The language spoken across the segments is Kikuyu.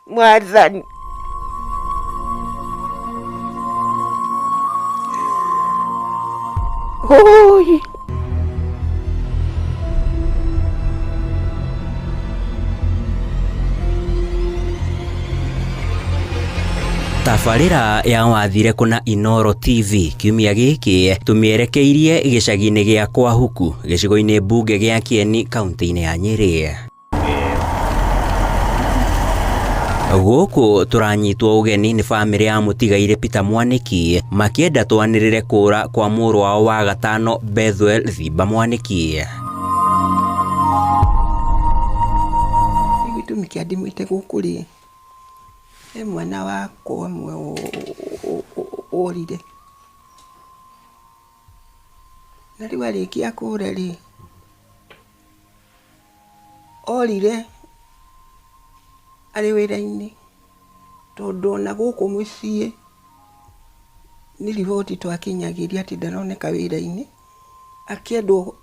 Mwathani. Ũi. Tabarĩra ya wathire kũna Inoro TV kiumia gĩkĩ tũmĩerekeirie gĩcagi-inĩ gĩa Kwahuku gĩcigo-inĩ mbunge gĩa Kieni kaunti-inĩ ya Nyĩrĩ. Gũkũ tũranyitwo ũgeni nĩ bamĩrĩ ya mũtigairĩ Peter Mwanĩki makĩenda twanĩrĩre kũra kwa mũrũ wao wa gatano Bethuel Thimba Mwanĩki. Rĩu gĩtũmi kĩa ndĩmwĩte gũkũ rĩ, he mwana wakwa ũmwe worire. Na rĩu arĩkia kũra rĩ, Orire arĩ wĩra-inĩ tondũ ona gũkũ mũciĩ nĩ riboti twakinyagĩria atĩ ndaroneka wĩra-inĩ, akĩendwo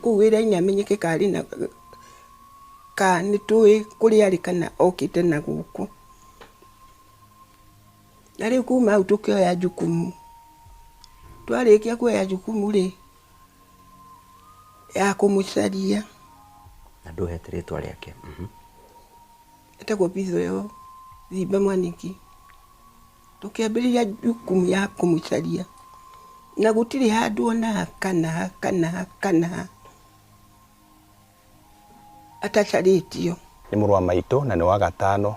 kũu wĩra-inĩ amenyeke kana arĩ na kana nĩtũĩ kũrĩa arĩ kana okĩte na gũkũ. Na rĩu kuma hau tũkĩoya jukumu, twarĩkia kuoya jukumu rĩ, ya kũmũcaria. Na ndũhete rĩtwa rĩake. Etagwo Bithweo Thimba Mwaniki. Tũkĩambĩrĩria jukumu ya kũmũcaria na gũtirĩ handũ ona ha kana ha kana ha kana ha atacarĩtio. Nĩ mũrũ wa maitũ na nĩ wa gatano.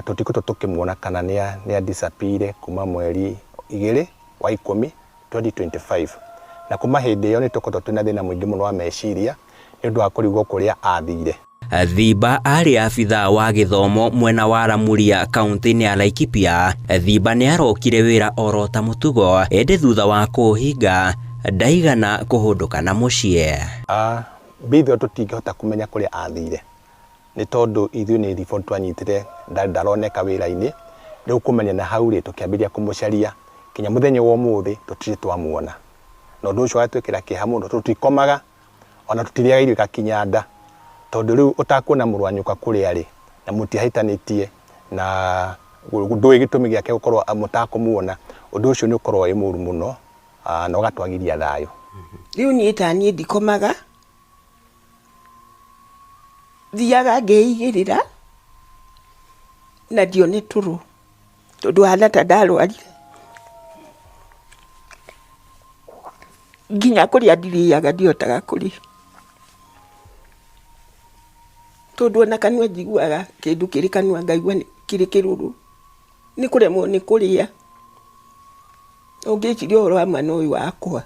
Tũtikoretwo tũkĩmuona kana nĩ a disappear kuma mweri igĩrĩ wa ikũmi 2025. Na kuma hĩndĩ ĩyo nĩ tũkoretwo twĩna thĩna mũingĩ mũno wa meciria nĩ ũndũ wa kũrigwo kũrĩa athire. Thimba arĩ abithaa wa gĩthomo mwena wa Ramuria kaunti-inĩ ya Laikipia. Thimba nĩ arokire wĩra oro ta mũtugo ĩndĩ thutha wa kũũhinga ndaigana kũhũndũka na mũciĩ. Mbithe tũtingĩhota kũmenya kũrĩa athire nĩ tondũ ithuĩ nĩ riboti twanyitire ndaroneka wĩra-inĩ. Rĩu kũmenya na hau rĩ tũkĩambĩrĩria kũmũcaria kinya mũthenya wa ũmũthĩ tũtirĩ twamuona. Na ũndũ ũcio ũgatwĩkĩra kĩeha mũno tũtikomaga ona tũtirĩaga irio igakinya nda tondũ rĩu ũtakuona mũrũ wa nyũkwa kũrĩa arĩ na mũtiahĩtanĩtie na ndũĩ gĩtũmi gĩake gũkorwo mũtakũmuona, ũndũ ũcio nĩ ũkoragwo wĩ mũru mũno na ũgatwagiria thayũ. Rĩu niĩ ta niĩ ndikomaga, thiaga ngeigĩrĩra na ndione toro tondũ hana ta ndarwarire. Nginya kũrĩa ndirĩaga ndihotaga kũrĩa. Tondũ ona kanua njiguaga kĩndũ kĩrĩ kanua ngaigua kĩrĩ kĩrũrũ, nĩ kũremwo nĩ kũrĩa. Ũngĩciria ũhoro wa mwana ũyũ wakwa,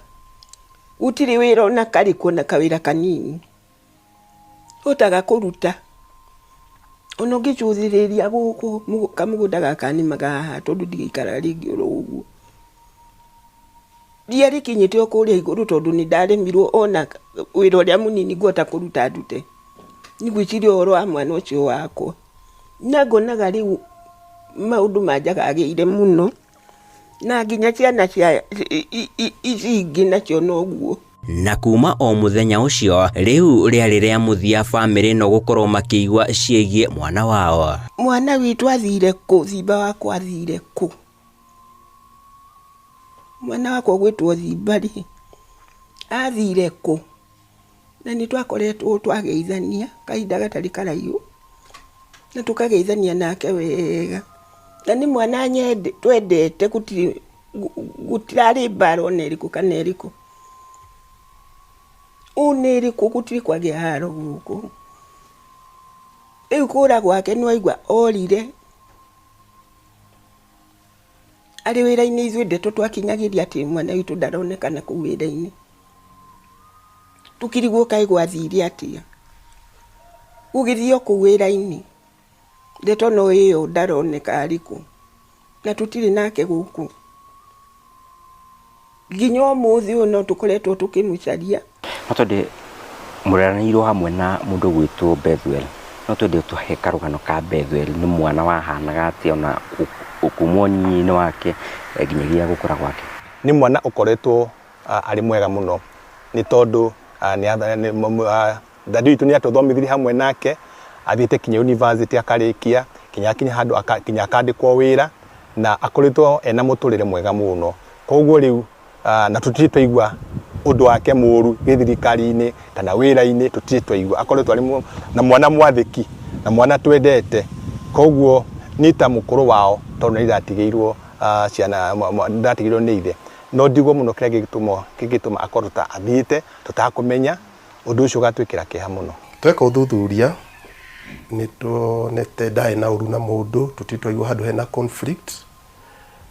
gũtirĩ wĩra ona karĩkũ ona kawĩra kanini hotaga kũruta. Ona ũngĩcũthĩrĩria gũkũ kamũgũnda gaka nĩmaga haha tondũ ndigĩikaraga rĩngĩ oro ũguo. Ria rĩkinyĩte o kũrĩa igũrũ tondũ nĩ ndaremirwo ona wĩra ũrĩa mũnini ngũhota kũruta ndute. Nĩ ngwĩciria ũhoro wa mwana ũcio wakwa. Na ngonaga rĩu maũndũ manjagagĩire mũno na nginya ciana cia ici ingĩ nacio noguo. Na kuma o mũthenya ũcio, rĩu rĩarĩ rĩa mũthia bamĩrĩ ĩno gũkorwo makĩigua ciĩgiĩ mwana wao. Mwana witũ athire kũ? Thimba wakwa athire kũ? Mwana wakwa ũgwĩtwo Thimba rĩ, athire kũ? Na nĩ twakoretwo twageithania kahinda gatarĩ karaihu, na tũkageithania nake wega. Na nĩ mwana twendete gũtirĩ gũtirarĩ mbara ona ĩrĩkũ kana ĩrĩkũ. Ona ĩrĩkũ gũtirĩ kwagĩa haro gũkũ. Rĩu kũra gwake nĩ waigua orire. Arĩ wĩra-inĩ ithuĩ ndeto twakinyagĩria atĩ mwana witũ ndaronekana kũu wĩra-inĩ. Tũkĩrigwo kaĩ gwathire atĩa. Gũgĩthiĩ o kũu wĩra-inĩ, ndeto no ĩyo ndaroneka arĩ kũ, na tũtirĩ nake gũkũ. Nginya ũmũthĩ ũyũ no tũkoretwo tũkĩmũcaria. No twende mũreranĩirwo hamwe na mũndũ ũgwĩtwo Bethuel. No twende ũtũhe karũgano ka Bethuel, nĩ mwana wahanaga atĩa ona kuma ũnyinyi-inĩ wake nginyagia gũkũra gwake. Nĩ mwana ũkoretwo arĩ mwega mũno nĩ tondũ daddy witũ nĩ atũthomithirie hamwe nake, athiĩte kinya university akarĩkia. Kinya akinya handũ kinya akandĩkwo wĩra na akoretwo ena mũtũrĩre mwega mũno. Koguo rĩu na tũtirĩ twaigua ũndũ wake mũru gĩthirikari-inĩ kana wĩra-inĩ, tũtirĩ twaigua. Akoretwo arĩ na mwana mwathĩki na mwana twendete. Koguo niĩ ta mũkũrũ wao, tondũ nĩ ndatigĩirwo ciana, ndatigĩirwo nĩ ithe, no ndigwo mũno kĩrĩa kĩngĩtũma akorwo ta athiĩte tũtakũmenya. Ũndũ ũcio ũgatwĩkĩra kĩeha mũno. Tweka ũthuthuria nĩ tuonete ndarĩ na ũru na mũndũ, tũtirĩ twaigua handũ hena conflict,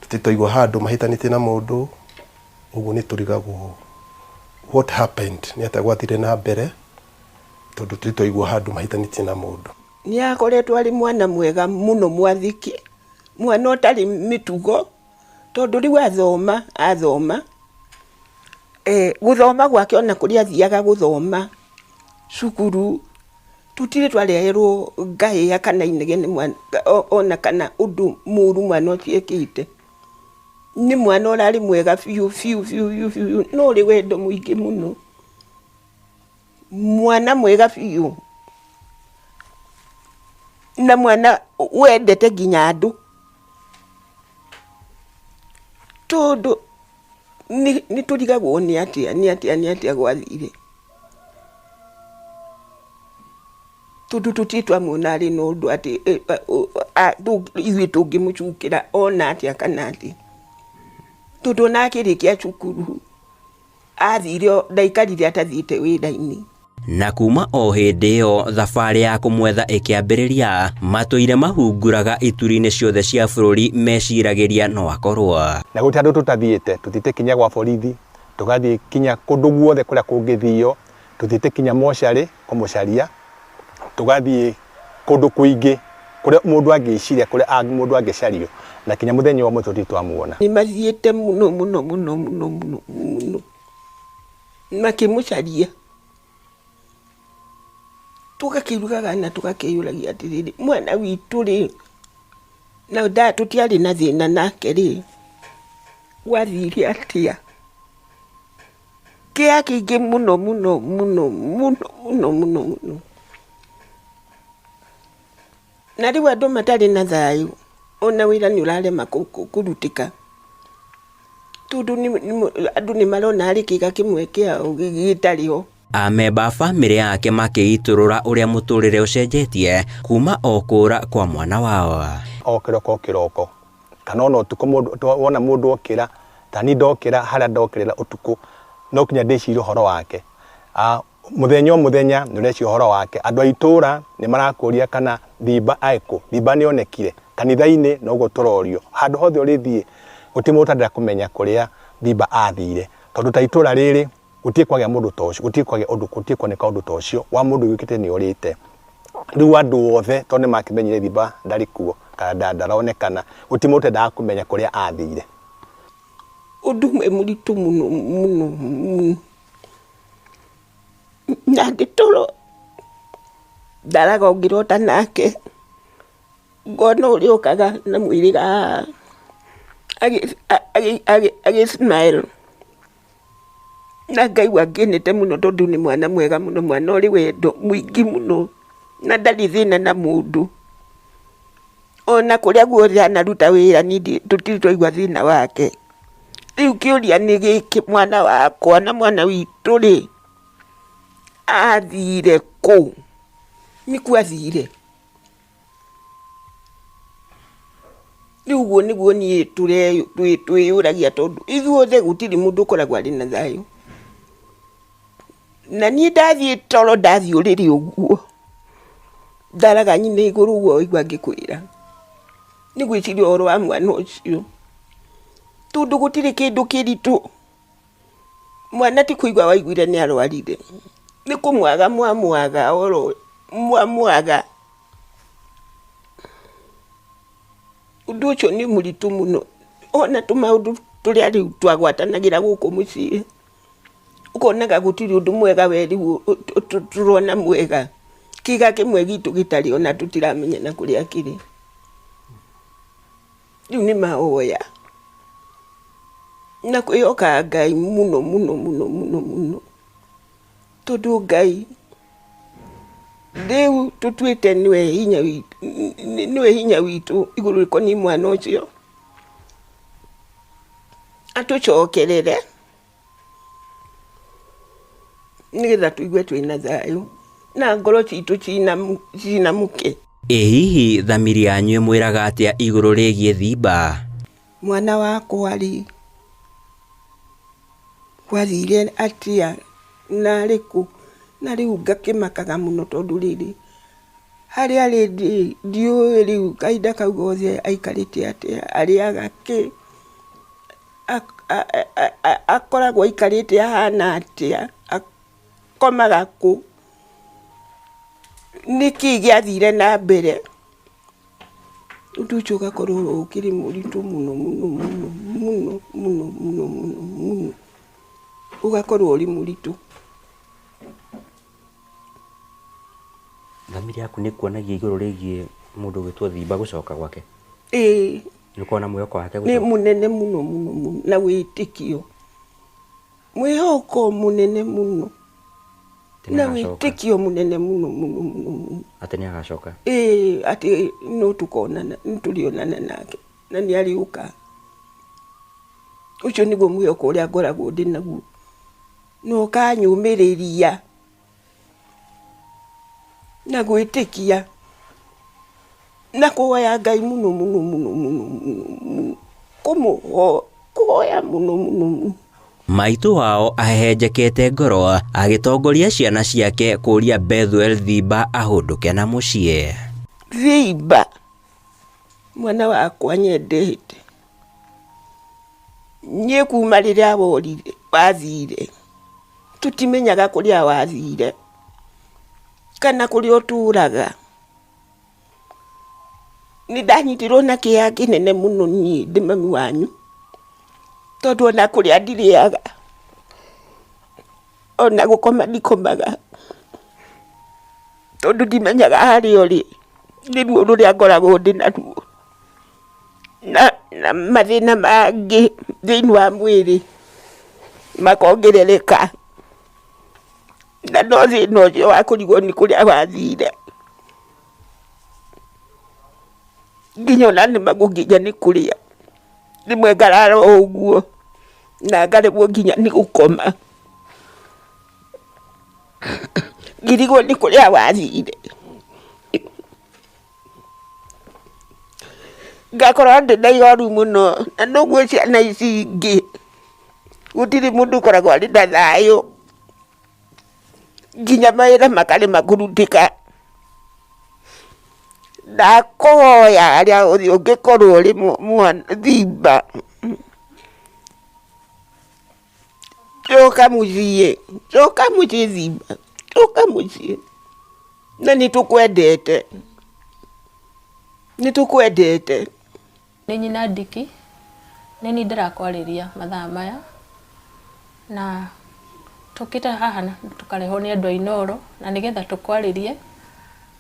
tũtirĩ twaigua handũ mahĩtanĩtie na mũndũ. Ũguo nĩ tũrigagwo what happened, nĩ atĩa gwathire na mbere, tondũ tũtirĩ twaigua handũ mahĩtanĩtie na mũndũ. Nĩ akoretwo arĩ mwana mwega mũno, mwathĩki, mwana ũtarĩ mĩtugo, tondũ rĩu athoma gũthoma gwake ona kũrĩa athiaga gũthoma cukuru tũtirĩ twareherwo ngahĩha kana inegene ona kana ũndũ mũru mwana ũcio ekĩte. Nĩ mwana ũrarĩ mwega biũ biũ biũ biũ biũ, no ũrĩ wendo mũingĩ mũno, mwana mwega biũ na mwana wendete nginya andũ, tondũ nĩ tũrigagwo nĩ atĩa nĩ atĩa nĩ atĩa gwathire, tondũ tũtirĩ twamuona arĩ na ũndũ atĩ ithuĩ tũngĩmũcukĩra ona atĩa kana atĩa, tondũ ona akĩrĩkia cukuru athire ndaikarire atathiĩte wĩra-inĩ. Na kuma o hĩndĩ ĩyo thabarĩ ya kũmwetha ĩkĩambĩrĩria, matũire mahunguraga ituri-inĩ ciothe cia bũrũri meciragĩria no akorwo. Na gũtirĩ handũ tũtathiĩte, tũthiĩte kinya gwa borithi, tũgathiĩ kinya kũndũ guothe kũrĩa kũngĩthio, tũthiĩte kinya mocarĩ kũmũcaria, tũgathiĩ kũndũ kũingĩ kũrĩa mũndũ angĩciria, kũrĩa mũndũ angĩcario, na kinya mũthenya wa ũmũthĩ tũtirĩ twamuona. Nĩ mathiĩte mũno mũno mũno mũno mũno mũno makĩmũcaria, tũgakĩrugaga na tũgakĩyũragia atĩrĩrĩ, mwana witũ rĩ, na tũtiarĩ na thĩna nake rĩ, gwathire atĩa? Kĩeha kĩingĩ mũno mũno mũno mũno mũno mũno mũno. Na rĩu andũ matarĩ na thayũ, ona wĩra nĩ ũrarema kũrutĩka, tondũ andũ nĩ marona arĩ kĩga kĩmwe kĩao gĩtarĩ ho. Amemba a bamĩrĩ yake makĩitũrũra ũrĩa mũtũrĩre ũcenjetie kuma o kũra kwa mwana wao. O kĩroko kĩroko kana ona ũtukũ, wona mũndũ okĩra, ta niĩ ndokĩra harĩa ndokĩrĩra ũtukũ, no kinya ndĩcirie ũhoro wake. Mũthenya o mũthenya nĩ ũreciria ũhoro wake. Andũ a itũũra nĩ marakũria kana Thimba ekũ, Thimba nĩ onekire kanitha-inĩ, noguo tũrorio. Handũ hothe ũrĩthiĩ gũtirĩ mũndũ ũtarenda kũmenya kũrĩa Thimba athire, tondũ ta itũũra rĩrĩ gũtirĩ kwagĩa mũndũ ta ũcio, gũtirĩ kwagĩa ũndũ, gũtirĩ kuoneka ũndũ ta ũcio wa mũndũ wĩkĩte nĩ orĩte. Rĩu andũ othe tondũ nĩ makĩmenyire Thimba ndarĩ kuo kana ndaronekana, gũtirĩ mũndũ ũtendaga kũmenya kũrĩa athire. Ũndũ ũmwe mũritũ mũno mũno mũno, na ndĩtoro ndaraga ũngĩrota nake, ngona ũrĩa okaga na mwĩrĩga agĩ smile, na ngaigua ngenete mũno tondũ nĩ mwana mwega mũno, mwana ũrĩ wendo mũingĩ mũno na ndarĩ thĩna na mũndũ. Ona kũrĩa guothe anaruta wĩra niĩ tũtirĩ twaigua thĩna wake. Rĩu kĩũria nĩ gĩkĩ, mwana wakwa na mwana witũ rĩ, athire kũ? Nĩ kũ athire? Rĩu ũguo nĩguo niĩ twĩyũragia, tondũ ithuothe gũtirĩ mũndũ ũkoragwo arĩ na thayũ. Na niĩ ndathiĩ toro, ndathiĩ ũrĩrĩ ũguo, ndaraga nyina igũrũ ũguo waigua ngĩkwĩra, nĩ gwĩciria ũhoro wa mwana ũcio, tondũ gũtirĩ kĩndũ kĩritũ. Mwana ti kũigua waiguire nĩ arwarire, nĩ kũmwaga mwamwaga oro mwamwaga. Ũndũ ũcio nĩ mũritũ mũno, ona tũmaũndũ tũrĩa rĩu twagwatanagĩra gũkũ mũciĩ, ũkonaga gũtirĩ ũndũ mwega we rĩu tũrona mwega. Kĩga kĩmwe gitũ gĩtarĩ ona tũtiramenya na kũrĩa kĩrĩ. Rĩu nĩ mahoya na kwĩhoka Ngai mũno mũno mũno mũno mũno, tondũ Ngai Rĩu tũtuĩte nĩwe hinya witũ, nĩwe hinya witũ igũrũ rĩkoniĩ mwana ũcio, atũcokerere nĩgetha tũigue twĩna thayũ na ngoro citũ cinamũke. Ĩ hihi thamiri yanyu ĩmwĩraga atĩa igũrũ rĩgiĩ Thimba? Mwana wakwa rĩ, gwathire atĩa na arĩ kũ? Na rĩu ngakĩmakaga mũno tondũ rĩrĩ, harĩa arĩ ndiũĩ rĩu kahinda kau gothe aikarĩte atĩa, arĩaga kĩ, akoragwo aikarĩte ahana atĩa, akomaga kũ, nĩkĩ gĩathire na mbere. Ũndũ ũcio ũgakorwo ũkĩrĩ mũritũ mũno mũno mũno mũno mũno mũno mũno mũno, ũgakorwo ũrĩ mũritũ. Thamiri yaku nĩ kuonagia igũrũ rĩgiĩ mũndũ ũgwĩtwo Thimba gũcoka gwake? Ĩĩ. Nĩ ũkoragwo na mwĩhoko wake Nĩ gũcoka? mũnene mũno mũno mũno na wĩtĩkio. Mwĩhoko mũnene mũno. Atĩ nĩ Na agacoka? wĩtĩkio mũnene mũno mũno mũno mũno. Atĩ nĩ agacoka? Ĩĩ, atĩ no tũkonana, nĩ tũrĩonana nake na nĩ arĩũka. Ũcio nĩguo mwĩhoko ũrĩa ngoragwo ndĩ naguo. Na ũkanyũmĩrĩria na gwĩtĩkia na kũhoya Ngai mũno mũno mũno mũno mũno mũno, kũmũhoya mũno mũno mũno. Maitũ wao ahehenjekete ngoro agĩtongoria ciana ciake kũũria Bethuel Thimba ahũndũke na mũciĩ. Thimba, mwana wakwa nyendete, niĩ kuma rĩrĩa worire, wathire, tũtimenyaga kũrĩa wathire, kana kũrĩa ũtũraga. Nĩ ndanyitirwo na kĩeha kĩnene mũno niĩ ndĩ mami wanyu, tondũ ona kũrĩa ndirĩaga, ona gũkoma ndikomaga, tondũ ndimenyaga harĩa ũrĩ, nĩ ruo rũrĩa ngoragwo ndĩ naruo, na mathĩna mangĩ thĩinĩ wa mwĩrĩ makongerereka, na no thĩna ũcio wa kũrigwo nĩ kũrĩa wathire. Nginya ona nemagwo nginya nĩ kũrĩa, rĩmwe ngarara o ũguo na ngaremwo nginya nĩ gũkoma, ngĩrigwo nĩ kũrĩa wathire. Ngakorwo ndĩna ihoru mũno na noguo ciana ici ingĩ, gũtirĩ mũndũ ũkoragwo arĩ na thayũ. Nginya mawĩra makarema kũrutĩka. Ndakũhoya harĩa hothe ũngĩkorwo ũrĩ Thimba, coka mũciĩ, coka mũciĩ Thimba, coka mũciĩ. Na nĩ tũkwendete, nĩ tũkwendete. Nĩ nyina Ndiki, nĩ niĩ ndĩrakwarĩria mathaa maya, na tũkĩte haha tũkarehwo nĩ andũ a Inooro na nĩgetha tũkwarĩrie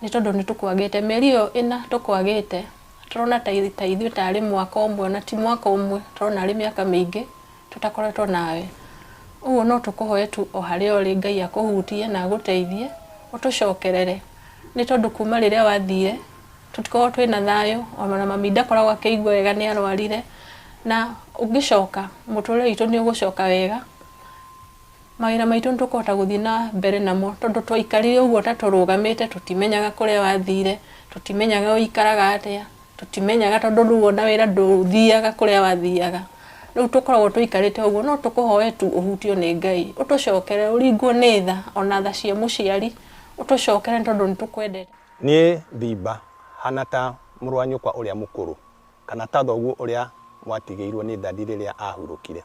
nĩ tondũ nĩ tũkwagĩte. Mĩeri ĩyo ĩna tũkwagĩte tũrona ta ithuĩ tarĩ mwaka ũmwe na ti mwaka ũmwe, tũrona arĩ mĩaka mĩingĩ tũtakoretwo nawe. Ũguo no tũkũhoe tu o harĩa ũrĩ Ngai akũhutie na agũteithie ũtũcokerere nĩ tondũ kuma rĩrĩa wathire Tũtikoragwo twĩna thayũ, ona mami ndakoragwo akĩigua wega nĩ arwarire, na ũngĩcoka mũtũrĩre witũ nĩ ũgũcoka wega, mawĩra maitũ nĩ tũkũhota gũthiĩ na mbere namo, tondũ twaikarire ũguo ta tũrũgamĩte tũtimenyaga kũrĩa wathire, tũtimenyaga ũikaraga atĩa, tũtimenyaga tondũ rĩu ona wĩra ndũthiaga kũrĩa wathiaga. Rĩu tũkoragwo tũikarĩte ũguo, no tũkũhoe tu ũhutio nĩ Ngai, ũtũcokere, ũringwo nĩ tha, ona tha cia mũciari, ũtũcokere nĩ tondũ nĩ tũkwendete. Niĩ Thimba hana ta mũrũ wa nyũkwa ũrĩa mũkũrũ, kana ta thoguo ũrĩa mwatigĩirwo nĩ daddy rĩrĩa ahurũkire.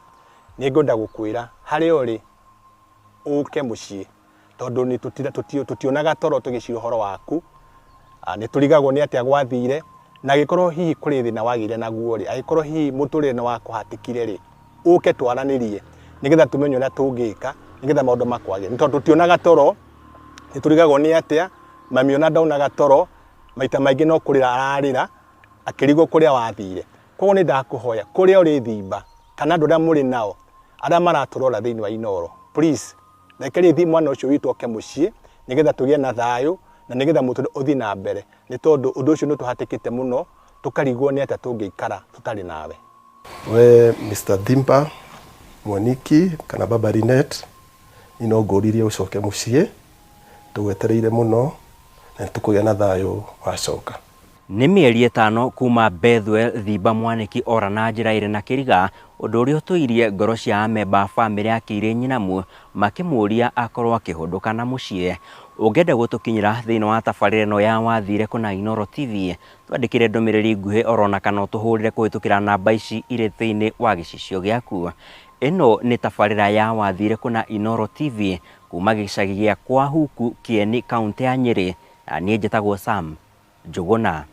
Nĩngwenda gũkwĩra harĩa ũrĩ ũke mũciĩ tondũ tũtionaga toro tũgĩcira ũhoro waku, nĩtũrigagwo nĩ atĩa gwathire, na angĩkorwo hihi kũrĩ thĩna wagĩire naguo-rĩ, angĩkorwo hihi mũtũrĩre nĩwakũhatĩkire-rĩ, ũke twaranĩrie nĩgetha tũmenye ũrĩa tũngĩka nĩgetha maũndũ makwagĩre. Nĩ tondũ tũtionaga toro, nĩtũrigagwo nĩ atĩa Mami ona ndonaga toro, maita maingĩ no kũrĩra ararĩra akĩrigwo kũrĩa wathire. Koguo nĩ ndakũhoya kũrĩa ũrĩ Thimba kana andũ arĩa mũrĩ nao arĩa maratũrora thĩinĩ wa Inooro, please rekereria mwana ũcio witũ oke mũciĩ nĩgetha tũgĩe na thayũ Na nĩgetha mũtũrĩre ũthiĩ na mbere, nĩ tondũ ũndũ ũcio nĩ ũtũhatĩkĩte mũno, tũkarigwo nĩ atĩa tũngĩikara tũtarĩ nawe. We Mr. Thimba Mwaniki kana Baba Linet, niĩ no ngũririe ũcoke mũciĩ, tũgwetereire mũno na nĩ tũkũgĩa na thayũ wacoka. Nĩ mĩeri ĩtano kuma Bethwel Thimba Mwaniki ora na njĩra ĩrĩ na kĩriga, ũndũ ũrĩa ũtũirie ngoro cia amemba a bamĩrĩ ya Kĩirĩ Nyinamu makĩmũria akorwo akĩhũndũka na mũciĩ. Ũngĩenda gũtũkinyĩra thĩinĩ wa tabarĩra ĩno ya Wathire Kũ na Inooro TV, twandĩkĩre ndũmĩrĩri nguhĩ orona kana ũtũhũrĩre kũhĩtũkĩra namba ici irĩ thĩinĩ wa gĩcicio gĩaku. Ĩno nĩ tabarĩra ya Wathire Kũ na Inooro TV kuma gĩcagi gĩa kwa Huku Kĩeni, kaũntĩ ya Nyĩrĩ, na niĩ njĩtagwo Sam Njũgũna.